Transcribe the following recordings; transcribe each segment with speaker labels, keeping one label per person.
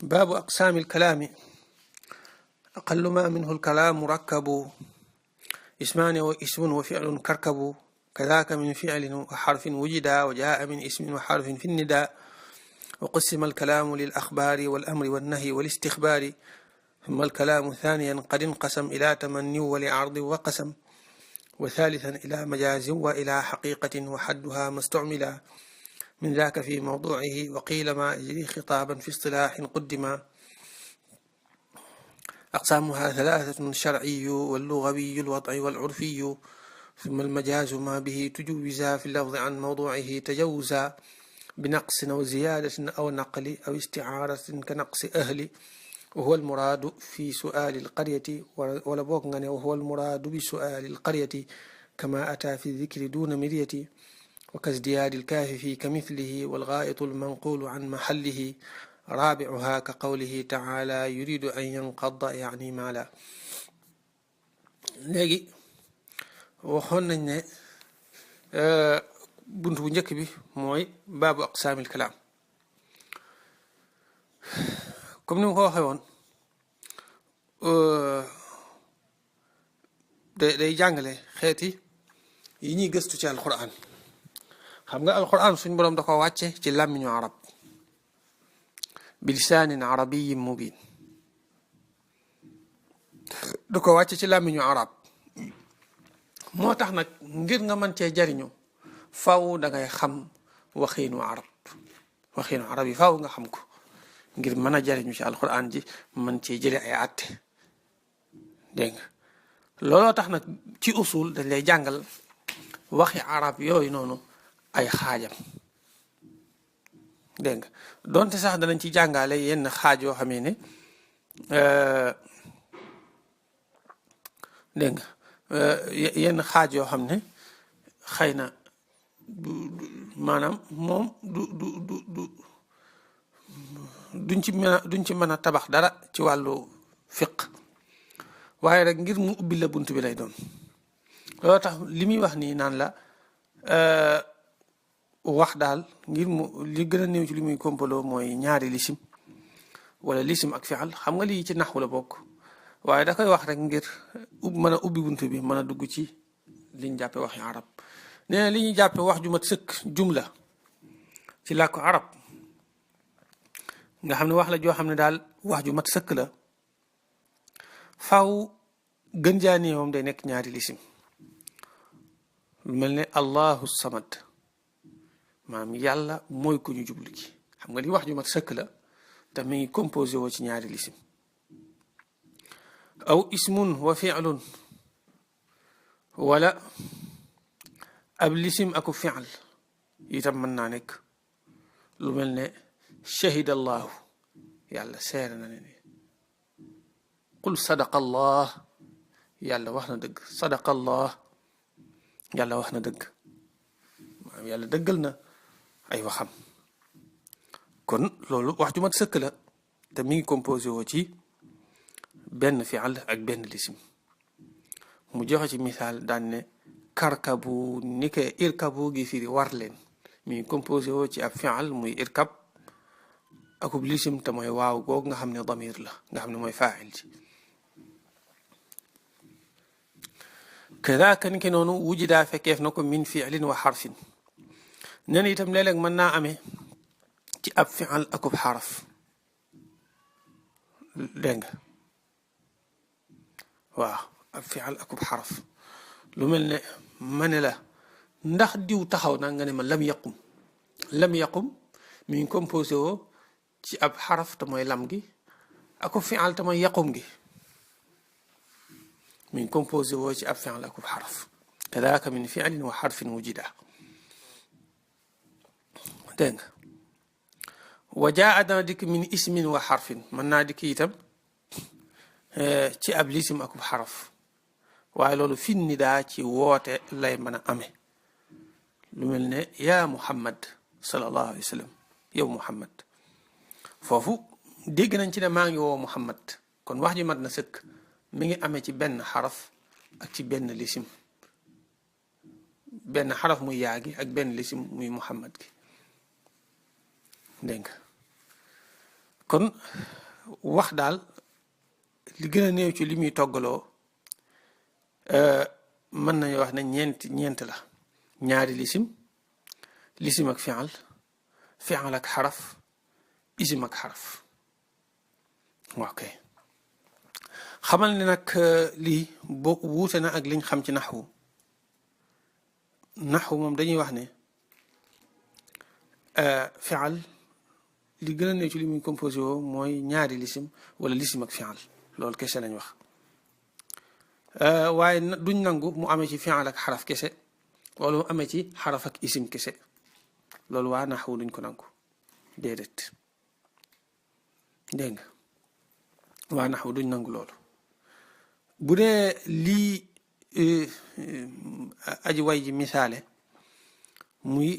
Speaker 1: باب أقسام الكلام. أقل ما منه الكلام مركب، اسمان واسم وفعل كركب، كذاك من فعل وحرف وجدا، وجاء من اسم وحرف في النداء. وقسم الكلام للأخبار والأمر والنهي والاستخبار، ثم الكلام ثانيا قد انقسم إلى تمني ولعرض وقسم، وثالثا إلى مجاز وإلى حقيقة، وحدها ما استعملا من ذاك في موضوعه، وقيل ما يجري خطابا في اصطلاح قدما. أقسامها ثلاثة: الشرعي واللغوي الوضعي والعرفي، ثم المجاز ما به تجوزا في اللفظ عن موضوعه تجوزا، بنقص أو زيادة أو نقل أو استعارة كنقص أهل، وهو المراد في سؤال القرية، وهو المراد بسؤال القرية كما أتى في الذكر دون مرية، وكازدياد الكاف في كمثله، والغائط المنقول عن محله، رابعها كقوله تعالى يريد أن ينقض يعني مالا. léegi waxoon nañ ne bunt bu njëkk bi mooy baabu aqsaamil kalaam. comme ni ma ko waxee woon day jàngale xeeti yi ñuy gëstu ci alquran. xam nga alquran suñ boroom da ko wàcce ci làmmiñu arab bilisaanin arabiyin mubin, da ko wàcce ci làmmiñu arab. moo tax nag ngir nga mën cee jariñu faw da ngay xam waxiinu arab yi faw nga xam ko ngir mën a jariñu ci alquran ji, mën cee jële ay àtte. dégg nga looloo tax nag ci usul dañ lay jàngal waxi arab yooyu noonu ay xaajam. dégg nga donte sax danañ ci jàngale yenn xaaj yoo xamee ne dégg nga yenn xaaj yoo xam ne xëy na maanaam moom duñ ci mën a tabax dara ci wàllu fiq, waaye rek ngir mu ubbi la bunt bi lay doon. loolu tax li muy wax nii naan la wax daal ngir mu li gën a néew ci li muy kompaloo mooy ñaari lisim wala lisim ak fi'al. xam nga lii ci naxwu la bokk, waaye da koy wax rek ngir mën a ubbi bunt bi, mën a dugg ci liñ jàppe waxi arab. nee na li ñuy jàppe wax ju mat sëkk jumla ci làkku arab nga xam ne wax la joo xam ne daal wax ju mat sëkk la, faw gën jaa néew moom day nekk ñaari lisim. lu mel ne allahu samad, maanaam yàlla mooy ku ñu jublu gi. xam nga li wax ju mat sëkk la te mi ngi composé woo ci ñaari lisim. aw ismun wa fi'lun, wala ab lisim aku fi'l itam mën naa nekk. lu mel ne shahida allahu, yàlla seere na ne qul sadaqa allah, yàlla wax na dëgg. sadaqa allah, yàlla wax na dëgg, maanaam yàlla dëggal na ay waxam. kon loolu wax ju mat sëkk la te mi ngi composé woo ci benn fi'al ak benn lisim. mu joxe ci misaal daan ne karkabu, ni ke irkabu gi firi war leen, mi ngi composé woo ci ab fi'al muy irkab, akub lisim te mooy waaw googu nga xam ne damir la, nga xam ne mooy faa'il ji. kadaaka ni ke noonu wujidaa fekkeef na ko min fi'lin wa xarfin. nen itam léeg-léeg mën naa amee ci ab fi'al akub xaraf. dégg nga waaw, ab fi'al akub xaraf. lu mel ne ma ne la ndax diw taxaw na, nga ne ma lam yaqum. lam yaqum mi ngi composé woo ci ab xaraf te mooy lam gi, akub fi'al te mooy yaqum gi, mi ngi composé woo ci ab fi'al akub xaraf. kadaaka min fi'lin wa xarfin wujida. dégg nga wa jaa dana dikk min ismin wa xarfin, mën naa dikk itam ci ab lisim akub xaraf, waaye loolu fi nidaa ci woote lay mën a amee. lu mel ne yaa muhammad sallallahu alayhi wa sallam, yow muhammad. foofu dégg nañ ci ne maa ngi woo muhammad, kon wax ji mat na sëkk. mi ngi amee ci benn xaraf ak ci benn lisim, benn xaraf muy yaa gi ak benn lisim muy muhammad gi. dégg nga kon wax daal li gën a néew ci li muy toggaloo mën nañu wax ne ñeent la ñaari lisim ak fi'al ak xaraf isim ak xaraf ok xamal ne nag lii boo wuute na ak liñ xam ci naxwu moom dañuy wax ne fi'al li gën a néew ci li muy composé woo mooy ñaari lisim wala lisim ak fi'al loolu kese lañ wax waaye duñ nangu mu amee ci fi'al ak xaraf kese wala mu amee ci xaraf ak isim kese loolu waa naxwu duñ ko nangu déedéet dégg nga waa naxwu duñ nangu loolu bu dee lii aji way ji misaale muy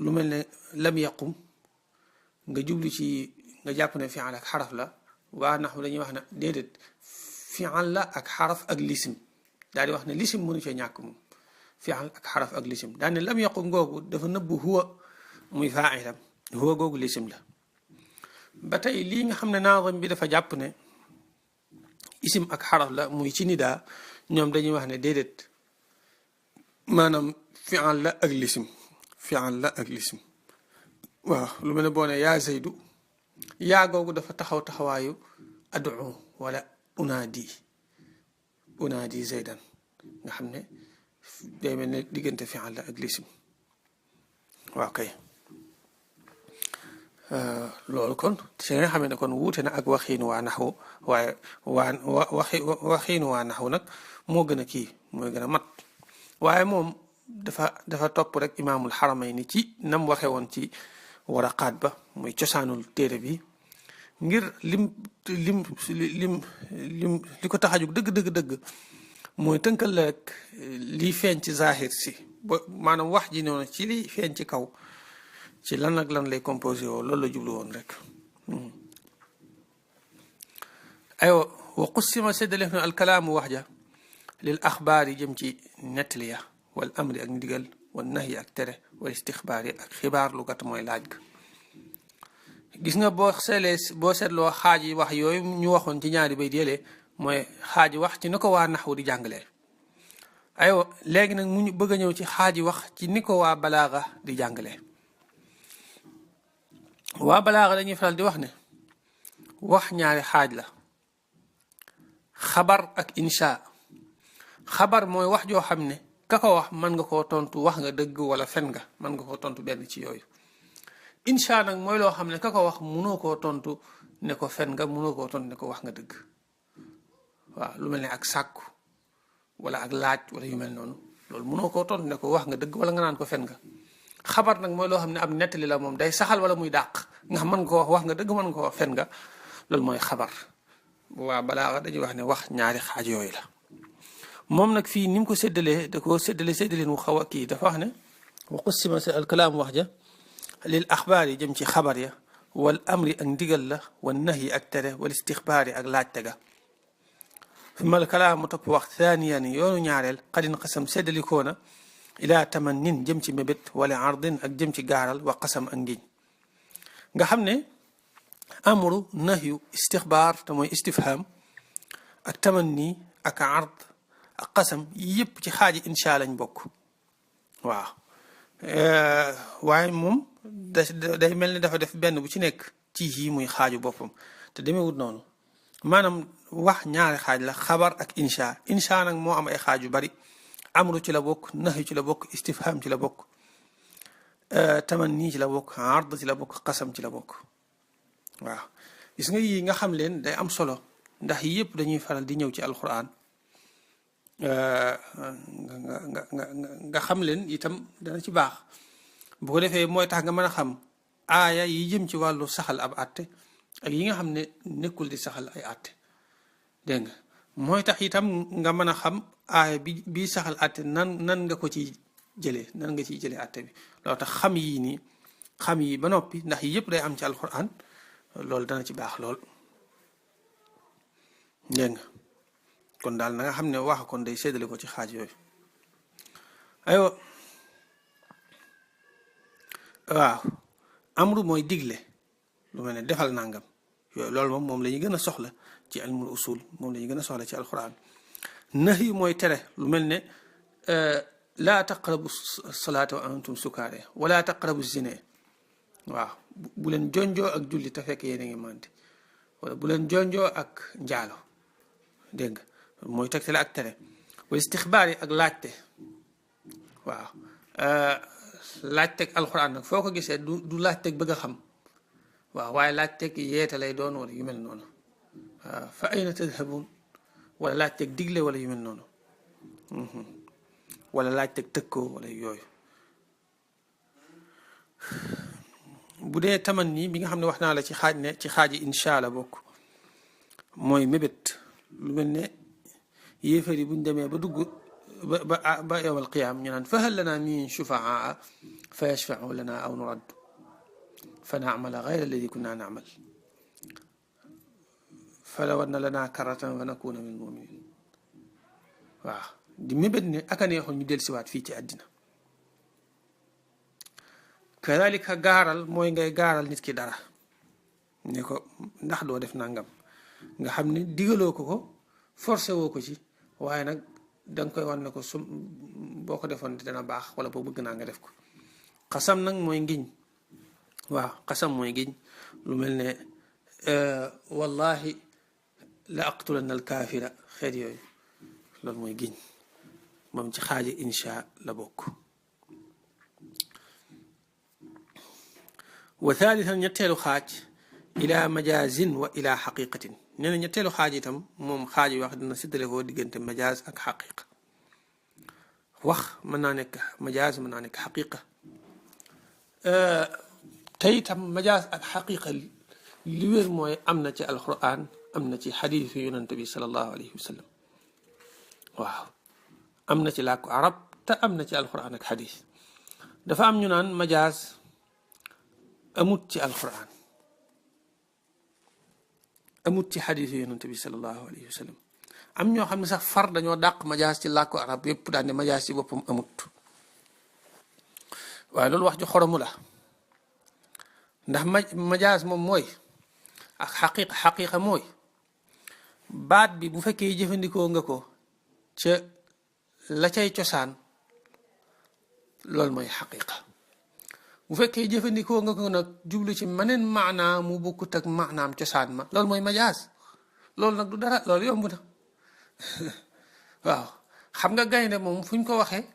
Speaker 1: lu mel ne lam yaqum nga jublu ci nga jàpp ne fi'al ak xaraf la waa naxwu dañuy wax ne déedéet fi'al la ak xaraf ak lisim daal di wax ne lisim mënu cee ñàkk moom fi'al ak xaraf ak lisim daal ne lam yaqum googu dafa nëbbu huwa muy fa'ilam huwa googu lisim la ba tey lii nga xam ne naazim bi dafa jàpp ne isim ak xaraf la muy ci nidaa ñoom dañuy wax ne déedéet maanaam fi'al la ak lisim waaw lu mel ne boo ne yaa zaydu yaa googu dafa taxawaayu adu wala unaadi zaydan nga xam ne day mel ne diggante fi'al la ak lisim waaw kay loolu kon si nga xam ne kon wuute na ak waxiinu waa naxwu waaye waxiinu waa naxwu nag moo gën a kii mooy gën a mat waaye moom dafa topp rek imaamul xaramayni ci nam waxe woon ci waraqaat ba muy cosaanul téere bi ngir li ko tax a jóg dëgg mooy tënkal la rek liy feeñ ci zahir si ba maanaam wax ji noonu ci liy feeñ ci kaw ci lan ak lan lay composé woo loolu la jublu woon rek aywa wa qussima séddaleef na alkalaamu wax ja lil axbaar yi jëm ci nettali ya wal amri ak ndigal wal nahyi ak tere wal istixbaar yi ak xibaar lu gàtt mooy laaj ga gis nga boo seetloo xaaj yi wax yooyu ñu waxoon ci ñaari bay déelee mooy xaaji wax ci ni ko waa naxwu di jàngalee aywa léegi nag mu ñu bëgg a ñëw ci xaaji wax ci ni ko waa balaaga di jàngalee waa balaaga dañuy faral di wax ne wax ñaari xaaj la xabar ak insha xabar mooy wax joo xam ne ka ko wax mën nga koo tontu wax nga dëgg wala fen nga mën nga koo tontu benn ci yooyu insha nag mooy loo xam ne ka ko wax mënoo koo tontu ne ko fen nga mënoo koo tontu ne ko wax nga dëgg waaw lu mel ne ak sàkku wala ak laaj wala yu mel noonu loolu mënoo koo tontu ne ko wax nga dëgg wala nga naan ko fen nga xabar nag mooy loo xam ne ab nettali la moom day saxal wala muy dàq nga xam mën nga ko wax nga dëgg mën nga ko wax fen nga loolu mooy xabar waa balaa dañuy wax ne wax ñaari xaaj yooyu la moom nag fii ni mu ko séddalee da ko séddaleen wu xaw a kii dafa wax ne wa qussima al kalaam wax ja lil axbaar yi jëm ci xabar ya wal amri ak ndigal la wal nahyi ak tere wal istixbaar yi ak laajte ga summa al kalaamu topp wax thaniyan yoonu ñaareel xadin xasam séddalikoona ilaa tamannin jëm ci mébét wala ardin ak jëm ci gaaral wa qasam ak ngiñ nga xam ne amru nahyu istixbaar te mooy istifham ak tamanni ak ard ak qasam yëpp ci xaaji insha lañ bokk waaw waaye moom day mel ni dafa def benn bu ci nekk ci yii muy xaaju boppam te demeewut noonu maanaam wax ñaari xaaj la xabar ak insha nag moo am ay xaaj yu bari amru ci la bokk nahyu ci la bokk istifham ci la bokk tamanni ci la bokk ard ci la bokk qasam ci la bokk waaw gis nga yii nga xam leen day am solo ndax yëpp dañuy faral di ñëw ci alquran nga xam leen itam dana ci baax bu ko defee mooy tax nga mën a xam aaya yi jëm ci wàllu saxal ab àtte ak yi nga xam ne nekkul di saxal ay àtte dégg nga mooy tax itam nga mën a xam aaya bi saxal àtte nan nga ko ciy jëlee nan nga ciy jëlee àtte bi loolu tax xam yii nii xam yi ba noppi ndax yëpp day am ci alquran loolu dana ci baax lool dégg nga kon daal na nga xam ne wax kon day séddale ko ci xaaj yooyu aywa waaw amru mooy digle lu mel ne defal nangam yooyu loolu moom la ñu gën a soxla ci ilmul usul moom la ñu gën a soxla ci alquran. nahi mooy tere lu mel ne laa taqrabu salaata wa antum sukaare wala taqrabu zina waaw bu leen jonjoo ak julli te fekk yéen a ngi màndi wala bu leen jonjoo ak njaalo dégg nga mooy tegtale ak tere wala istixbaar yi ak laajte waaw laajteeg alxuraan nag foo ko gisee du laajteeg bëgg a xam waaw waaye laajteeg yeete lay doon wala yu mel noonu waaw fa ayna tadhabun wala laajteeg digle wala yu mel noonu wala laajteeg tëkkoo wala yooyu. bu dee taman nii bi nga xam ne wax naa la ci xaaj ne ci xaaji insha Allah bokk mooy mébét lu mel ne yéefar yi buñ demee ba dugg ba yawmal qiyaam ñu naan fa hal lana min shufaa fa yashfau lana aw nuraddu fa naamala gayra alladi kunna naamal fa law anna lana karratan fa nakuna min muminin waaw di mébét ne aka neexoon ñu dellusiwaat fii ci àddina. kadalika gaaral mooy ngay gaaral nit ki dara ne ko ndax doo def nangam nga xam ne digaloo ko forcé woo ko ci waaye nag danga koy wan ne ko su boo ko defoon dana baax wala boo bëgg naa nga def ko. xasam nag mooy ngiñ waaw xasam mooy ngiñ lu mel ne wallahi la aqtulanna al kaafira xeet yooyu loolu mooy giñ moom ci xaaji insha la bokk. wa thalithan ñetteelu xaaj ila majazin wa ila xaqiqatin nee na ñetteelu xaaj itam moom xaaji wax dina séddale ko diggante majaz ak xaqiqa. wax mën naa nekk majaz mën naa nekk xaqiqa te itam majaz ak xaqiqa li wér mooy am na ci alquran am na ci xadiisu yonent bi sallallahu alayhi wa sallam waaw am na ci làkku arab te am na ci alquran ak xadiis. dafa am ñu naan majaz amut ci alquran amut ci xadiisu yonent bi sallallahu alayhi wa sallam am ñoo xam ne sax far dañoo dàq majaas ci làkku arab yépp daal ne majaas ci boppam amut waaye loolu wax ju xoromu la ndax majaas moom mooy ak xaqiqa mooy baat bi bu fekkee jëfandikoo nga ko ca la cay cosaan loolu mooy xaqiqa bu fekkee jëfandikoo nga ko nag jublu ci maneen maanaa mu bokkut ak maanaam cosaan ma loolu mooy majaas. loolu nag du dara loolu yomb na waaw xam nga gaynde moom fu ñu ko waxee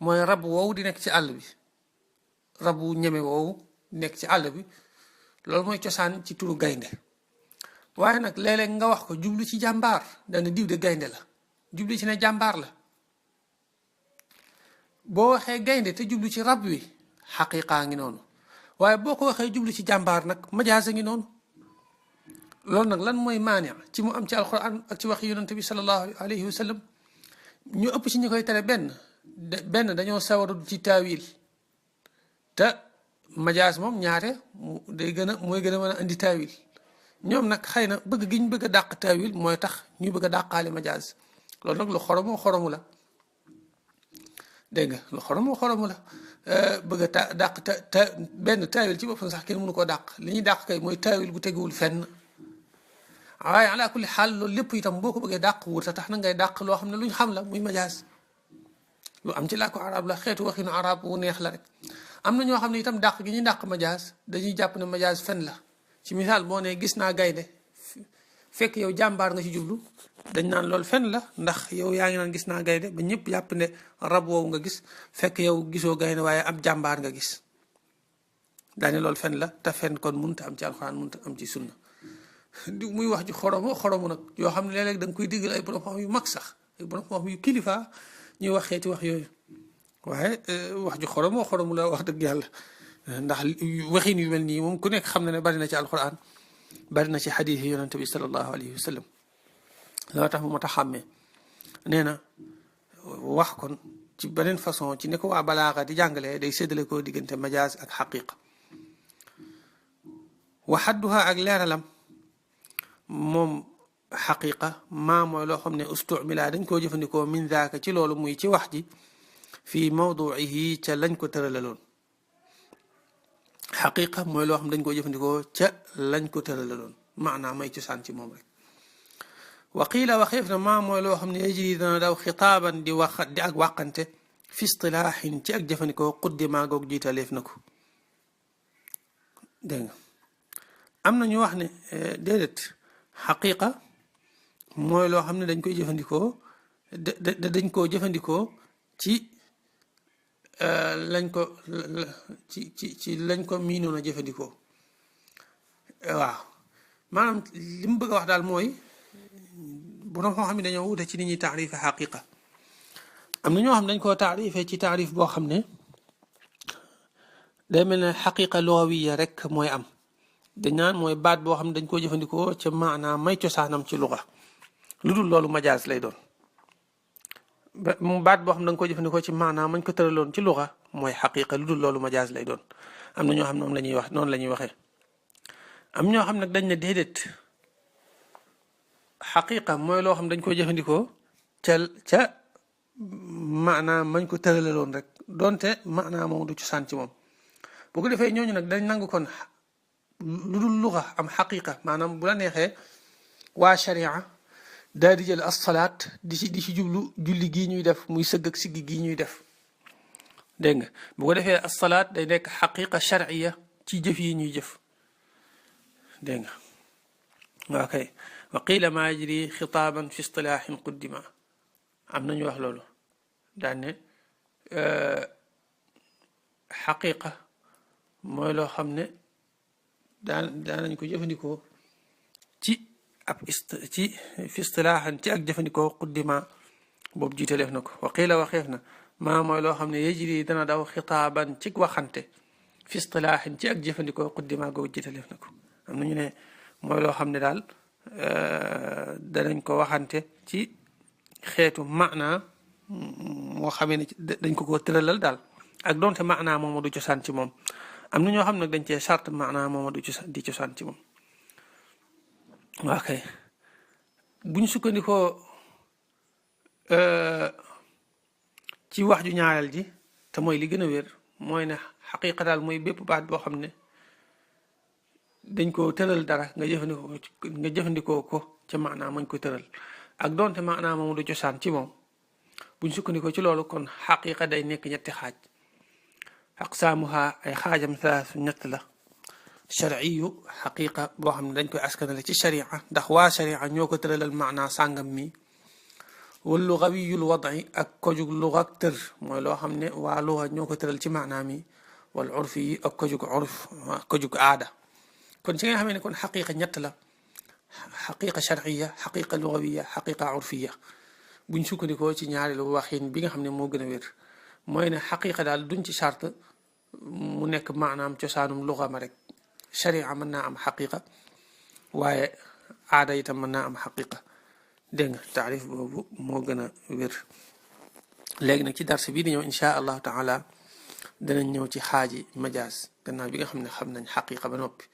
Speaker 1: mooy rab woowu di nekk ci àll bi rab wu ñeme woowu nekk ci àll bi loolu mooy cosaan ci turu gaynde. waaye nag léeg-léeg nga wax ko jublu ci jàmbaar dana diw de gaynde la jublu ci ne jàmbaar la boo waxee gaynde te jublu ci rab wi xaqiqaa ngi noonu waaye boo ko waxee jublu ci jàmbaar nag majaasa ngi noonu. loolu nag lan mooy maani ci mu am ci alquran ak ci wax yonente bi sallallahu alayhi wa sallam ñu ëpp ci ñi koy tere benn dañoo sawarul ci taawil te majaas moom ñaare mooy gën a mën a indi taawil ñoom nag xëy na bëgg gi ñu bëgg a dàq taawil mooy tax ñu bëgg a dàqaale majaas loolu nag lu xoromu la dégg nga lu xoromu la bëgg a dàq benn taawil ci boppam sax kenn mënu koo dàq li ñuy dàq kay mooy taawil bu teguwul fenn. waaye ala kulli xaal loolu lépp itam boo ko bëggee dàq wut a tax na ngay dàq loo xam ne luñ xam la muy majaas lu am ci làkku arab la xeetu waxinu arab wu neex la rek. am na ñoo xam ne itam dàq gi ñuy dàq majaas dañuy jàpp ne majaas fen la ci misaal boo ne gis naa gaynde fekk yow jàmbaar nga ci jublu dañ naan loolu fen la ndax yow yaa ngi naan gis naa gaynde ba ñëpp jàpp ne rab woowu nga gis fekk yow gisoo gaynde waaye ab jàmbaar nga gis daane loolu fen la te fen kon mënut a am ci alxuraan mënut a am ci sunna. muy wax ju xoromu nag yoo xam ne léeg-léeg da nga koy déggal ay borom xam yu mag sax ay borom xam yu kilifa ñuy wax xeeti wax yooyu waaye wax ju xoromu la wax dëgg yàlla ndax waxin yu mel nii moom ku nekk xam na ne bari na ci alquran bari na ci xadiis yi yonente bi sallallahu alayhi wa sallam loo tax mu mat a xàmmee nee na wax kon ci beneen façon ci ne ko waa balaaxa di jàngalee day séddale ko diggante majaaz ak xaqiqa. waxadduha ak leeralam moom xaqiqa maa mooy loo xam ne ustumila dañ koo jëfandikoo min zaaka ci loolu muy ci wax ji fii mawduihi ca lañ ko tëralaloon. xaqiqa mooy loo xam dañ koo jëfandikoo ca lañ ko tëralaloon maanaa may cosaan ci moom rek wa qiila waxeef na maa mooy loo xam ne yajri dana daw xitaaban di ak wàqante fi istilaahin ci ak jëfandikoo quddima goog jiitaleef na ko dégg nga am na ñu wax ne déedéet xaqiqa mooy loo xam ne dañ koy jëfandikoo dañ koo jëfandikoo ci lañ ko ci lañ ko miinoon a jëfandikoo waaw maanaam li mu bëgg a wax daal mooy borom xam ne dañoo wute ci ni ñuy taarife xaqiqa am na ñoo xam dañ koo taarife ci taarif boo xam ne day mel ne xaqiqa lugawiya rek mooy am dañ naan mooy baat boo xam ne dañ koo jëfandikoo ca maanaam may cosaanam ci luga lu dul loolu majaas lay doon baat boo xam ne da nga ko jëfandikoo ci maanaam mañ ko tëraloon ci luga mooy xaqiqa lu dul loolu majaas lay doon am na ñoo xam ne moom la ñuy wax noonu la ñuy waxee am ñoo xam nag dañ ne déedéet xaqiqa mooy loo xam dañ ko jëfandikoo ca maanaam mañ ko tëralaloon rek donte maanaam moom du cosaan ci moom bu ko defee ñooñu nag dañ nangu kon lu dul luga am xaqiqa maanaam bu la neexee waa sharia daal di jël as-salaat di ci jublu julli gii ñuy def muy sëgg ak siggi gii ñuy def dégg nga bu ko defee as-salaat day nekk xaqiqa sharciya ci jëf yi ñuy jëf dégg nga waa kay wa qiila maa yajri xitaaban fi istilaahin quddima am nañu wax loolu daan ne xaqiqa mooy loo xam ne daan nañ ko jëfandikoo ci ci fi istilaahan ci ak jëfandikoo quddima boobu jiitaleef na ko wa qiila waxeef na maa mooy loo xam ne yajri dana daw xitaaban ci waxante fi istilaahin ci ak jëfandikoo quddima googu jiitaleef na ko am nañu ne mooy loo xam ne daal danañ ko waxante ci xeetu maanaa moo xamee ne dañ ko tëralal daal ak donte maanaa mooma du cosaan ci moom am na ñoo xam nag dañ cee sart maanaa mooma du di cosaan ci moom waa kay buñ sukkandikoo ci wax ju ñaareel ji te mooy li gën a wér mooy ne xaqiqa daal mooy bépp baat boo xam ne dañ ko tëral dara nga jëfandikoo ko ca maanaam mañ ko tëral ak donte maanaam moom du cosaan ci moom buñ sukkandikoo ci loolu kon xaqiqa day nekk ñetti xaaj aqsaamuha ay xaajam salaasu ñett la sharciyu xaqiqa boo xam ne dañ koy askanale ci sharia ndax waa sharia ñoo ko tëralal maanaa sàngam mi wal lugawiyul wadi ak kojug luga ak tër mooy loo xam ne waa luga ñoo ko tëral ci maanaa mi wal urfi yi ak kojug aada kon ci nga xamee ne kon xaqiqa ñett la xaqiqa sharciya xaqiqa lugawiya xaqiqa urfiya buñ sukkandikoo ci ñaareelu waxin bi nga xam ne moo gën a wér mooy ne xaqiqa daal duñ ci charte mu nekk maanaam cosaanum luga ma rek sharia mën naa am xaqiqa waaye aada itam mën naa am xaqiqa dégg nga taarif boobu moo gën a wér léegi nag ci dars bii di ñëw insha allahu taala danañ ñëw ci xaaji majaaz gannaaw bi nga xam ne xam nañ xaqiqa ba noppi